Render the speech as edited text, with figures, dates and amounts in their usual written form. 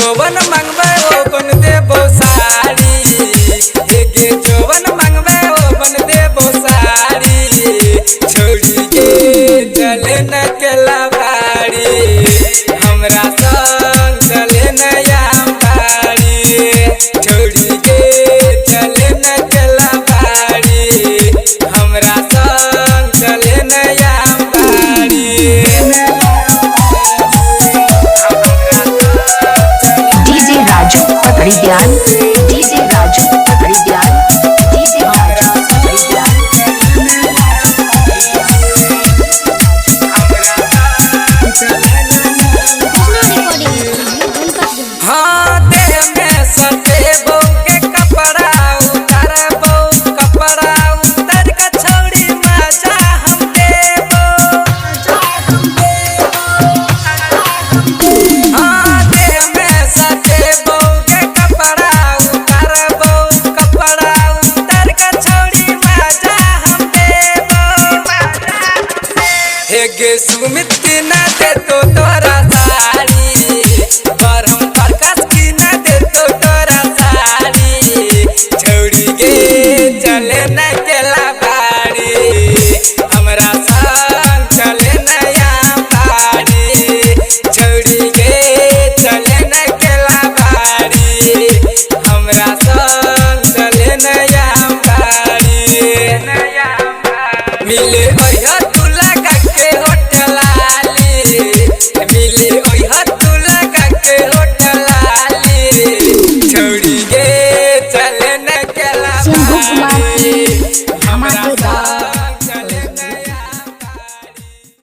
जोवन मंगबे ओवन देबो साड़ी, हे गे जोवन मंगबे ओवन देबो साड़ी, छोड़ी गे चले न केला बाड़ी, हमरा संग चले न आम बाड़ी, छोड़ी गे चले न केला बाड़ी, हमरा संग चले न आम बाड़ी। DJ Raju Patri Gyan, DJ Raju Patri Gyan, DJ Raju Patri Gyan. Krishna recording studio Ganpatganj. हाँ देह में सटेबो के कपड़ा उतारबो, कपड़ा उतार के छौड़ी मजा हम देबो। हाँ देह में सटेबो के कपड़ा उतारबो, कपड़ा उतार के छौड़ी मजा हम देबो। हे गे सुमित की न दे तो तोरा साड़ी, बरम प्रकाश की न दे तो तोरा साड़ी, छोड़ी गे चले न केला बाड़ी, हमरा संग चले न आम बाड़ी, छोड़ी गे चले न केला बाड़ी, हमरा संग चले न आम बाड़ी। मिले ओह तू लगा के होटल आली, मिले ओह तू लगा के होटल आली, छोड़ी गे चले न केला शंभू कुमार।